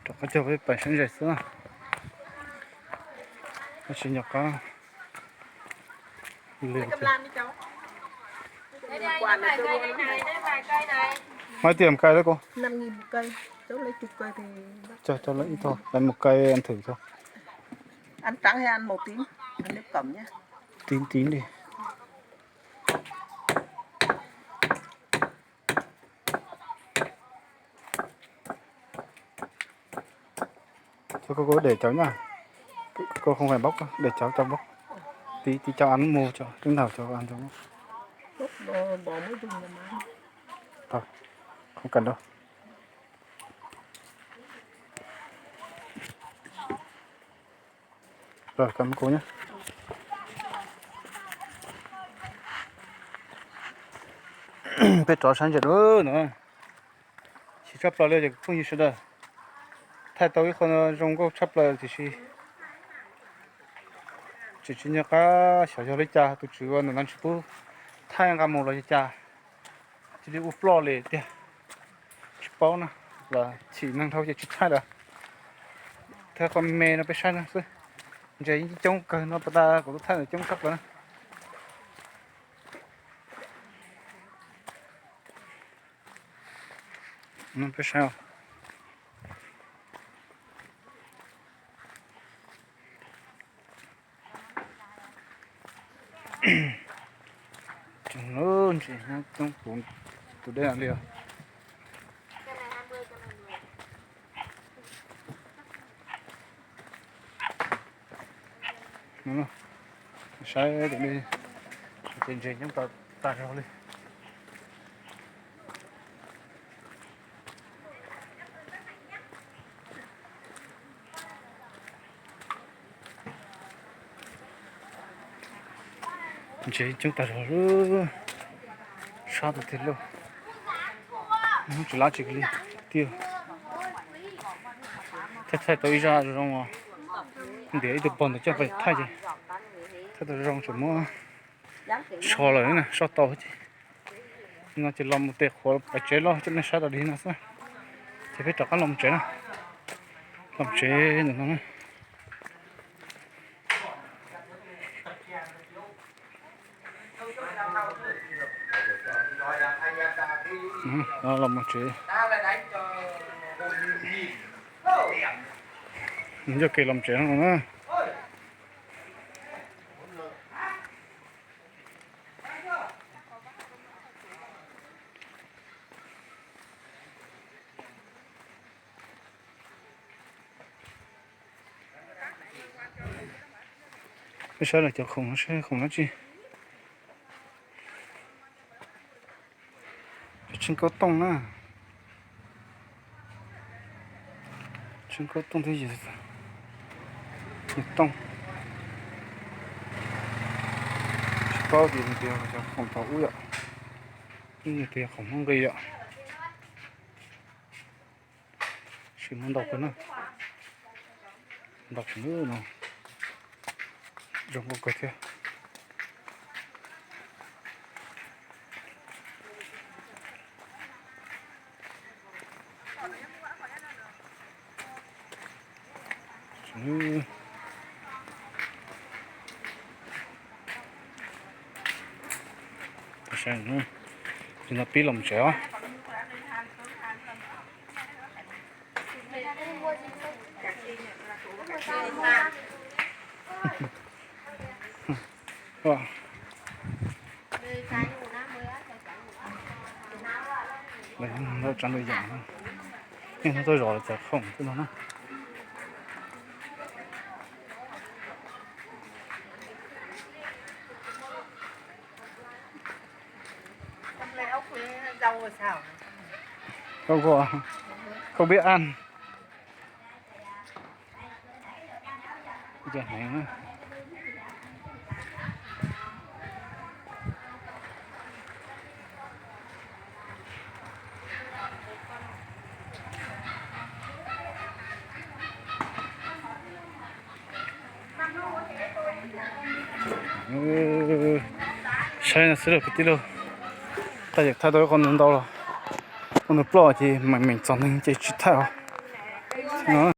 Rov qab cog peb pais sab ntses xwb na. Tab sis nyuam qhuav li. Mấy tiền một cây đó cô? Cho, cho lấy ít thôi, lấy một cây ăn thử thôi. Ăn trắng hay ăn màu tím? Ăn nếp cẩm nhé. Tím, tím đi. Cho cô, cô để cháu nhá. Cô không phải bóc đâu, để cháu, cháu bóc. Tí, tí cháu ăn mu cho, lúc nào cháu ăn cho bóc. Bóc, bỏ, bỏ muối dùng là má. Thôi, không cần đâu. Rồi, cảm ơn cô nhé. Peb rov sab ntses dua no. Siv tshaj plaws li cov phooj ywg sawv daws. Thaij tau ib qho zoo nkauj tshaj plaws tiam sis tseem tsis nco qab xyov yog li cas tus tswv ua ntawm no tsis pub thaij nqa mus los yog cas, cia li ua ploj li tiag. Tsis paub na, los chim neeg dhau ces tsis thaij lawm. Thaij qhov me no peb saib no xwb. Ntses yeej coob kawg no, pas tas kuv tuaj thaij ntawd coob tshaj plaws na. Peb saib os. Ntses nyob coob puv tus dej li os. Saib tim no ces ntses coob tag zog li. Ntses coob tag zog, sab tiag tiag lauj. Tsis lab tsis li tiag. Thaij thaij tau ib zaj zoo, ntiav ib tug pog ntawd coj pais thaij ces thaij tau zoo tseem muab so lawm na, so tau ces. No ces los mus tes qhuav pais tsev loj coj nej saib tas li no xwb. Ces peb rov qab los mus tsev na. Los mus tsev ntawm no na. Los mus tsev. Ncaj kev los mus tsev no na. Peb saib lawv cov khoom no seb khoom dab tsi. Cov tshee kaub tooj na. Tshee kaub tooj thiab yawg tooj. Tsis paub tias nws tias cov khoom thaum ub yom, nws tias khoom Hmoob nqi yom. Sim muab ntau kawg na. Ntau tshaj no. Zoo nkauj kawg thiab. Ces no pib los tsev os. Lawv tseem lwm yam, yeej tuaj zov lawv cov khoom xwb no na. Không có, không biết ăn. Giờ này á. Saib no xwb lauj kwv tij lauj. Thaij thaij tau ib qho ntau ntau los. Ua nws ploj ces meem meem txog neeg ces tsis thaij os.